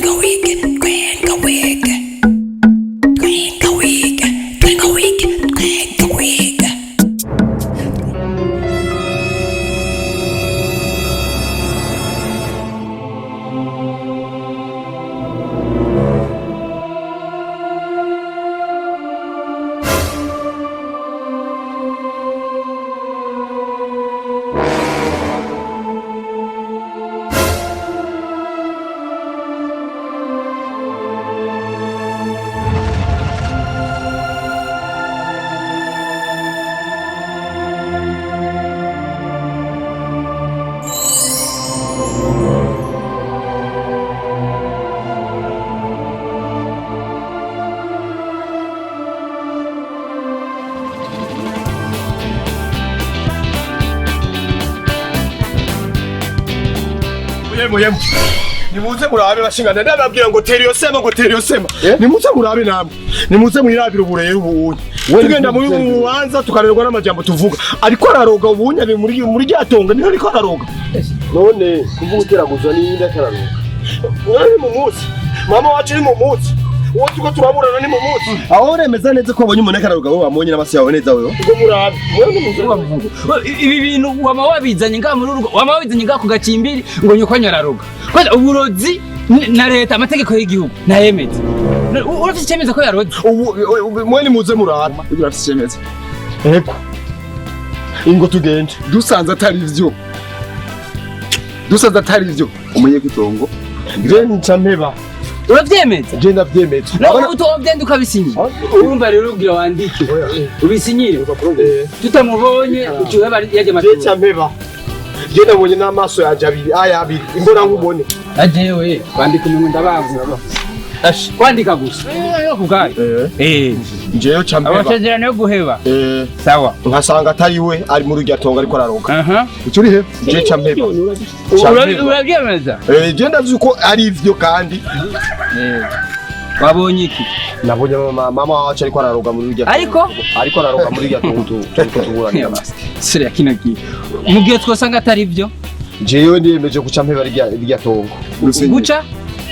Twenga wiki, twenga wiki. Twenga wiki, twenga wiki, twenga wiki. Yemwe yemwe, nimuze murabe bashingana, ndababwira ngo tera iyo sema, ngo tera iyo sema. Nimuze murabe namwe, nimuze mwirabire uburere. Ubunye tugenda muri rubanza tukarerwa n'amajambo tuvuga, ariko araroga. Ubunye ari muri rya tonga, niho ariko araroga. None kuvuga uteraguzwa n'iyindi atararoga? Ni mu munsi mama wacu, ni mu munsi uwo turiko turaburana, ni mu munsi. Aho uremeza neza ko wabonye umuntu ariko araroga, wowe wamubonye n'amaso yawe neza wewe? Ngo murabe mwe, nimuze. Ibi bintu wama wabizanye ngaha muri urugo, wama wabizanye ngaha ku gacimbiri, ngo nyoko nyararoga. Kwanza uburozi na leta, amategeko y'igihugu ntayemeza. Urafise icemeza ko yaroze? Ubu mwe nimuze murabe. Ugira afite icyemezo? Ego, ingo tugende. Dusanze atari ivyo, dusanze atari ivyo, umenye ko itongo Je nca mpeba. Uravyemeza? Je ndavyemeza. No utovyenda ukabisinyira. Urumva rero ugira wandike ubisinyire, tutamubonye ucuheba yaje Je amaturo. nca mpeba. Je nabonye n'amaso yanje abiri, aya abiri, imbona nkubone. Ajewe kwandika umuntu ndabangura. Ash, kwandika gusa yo kubwayo. Jewe nca mpeba. Amasezerano yo guheba. Sawa, nkasanga atari we ari muri rya tongo ariko araroga. Icyo uri he? Je nca mpeba. Nca mpeba. Urabyemeza? Je ndazi ko ari ivyo kandi. Wabonye iki? Nabonye mama wacu ariko araroga muri rya tongo. Ariko? Ariko araroga muri rya tongo turiko tuburanira. Sire ya kino gihe, mu gihe twosanga atari byo? Jewe niyemeje guca mpeba rya tongo. Dusinyire. Guca?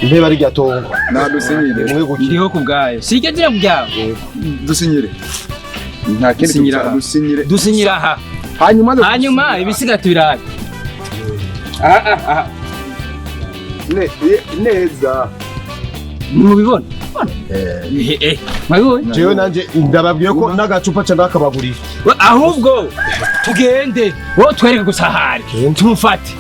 Mpeba rya tongo. Na dusinyire. Mwe guki? Ndiho ku bwayo, si iryo zina byawe. Dusinyire, nta kindi. Dusinyira aha. Dusinyire. Dusinyira aha. Hanyuma Hanyuma ibisigaye tubirabe. Aha aha. Neza. Mubibona? Eh, mwabibonye? Jewe nanje ndababwiye ko n'agacupa ca ndakabagurira. Ahubwo tugende, wowe twereke gusa ahari tumufate.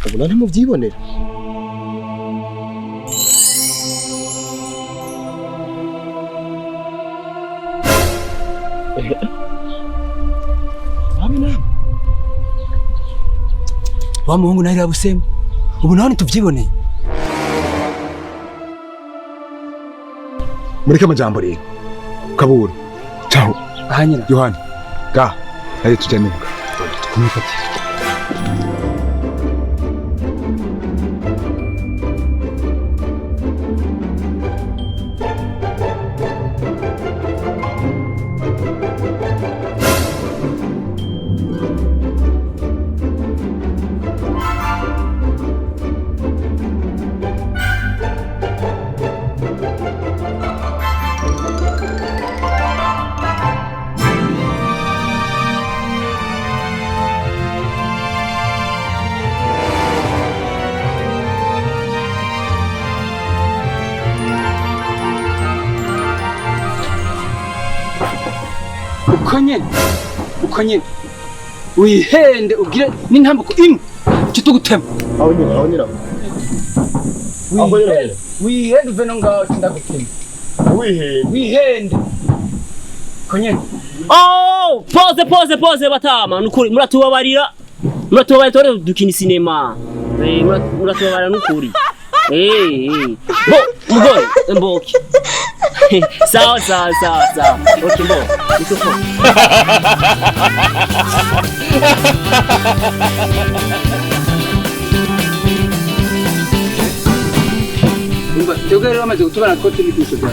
Ubona ntimuvyibonera? Babe namwe. Wa muhungu nawe irabusema, ubu nawe ntituvyiboneye. Mureke amajambo rero. Kabura ciao. Ahanyina. Yohani ga ayo tujyane kumwifatira. Uko nyene, uko nyene wihende, ugire n'intambuko imwe cyo tugutema. Aho nyine, aho nyine. Aho nyine. Wihende, uve no ngaho ndagutema. Wihende. Wihende uko nyene. Oh, pause, pause, pause, batama. Nukuri muratubabarira. Muratubabarira, tore dukina sinema. Eh, muratubabarira nukuri. Eh, eh. Bo, mugore, mboki. Sawa, sawa, sawa, sawa. Okay, mbo. Niko poa. Umva, twebwe rero bamaze kutubana ko turi kwisho bya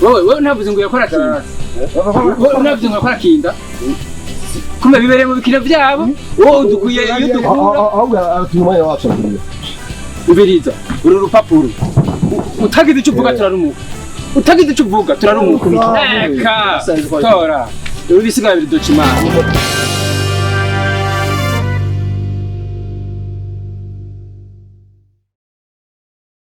wowe. Wowe ntavuze ngo yakora kinda, wowe ntavuze ngo yakora kinda, kumbe bibereye mu bikino byabo. Wowe udukuye iyo dukura. Ahubwo aratuye umwanya wacu arakuriye. Ubiriza uru rupapuro. Utagize icyo uvuga turarumuka, utagize icyo uvuga turarumuka. Eka tora, uru bisigaye biri doca imana.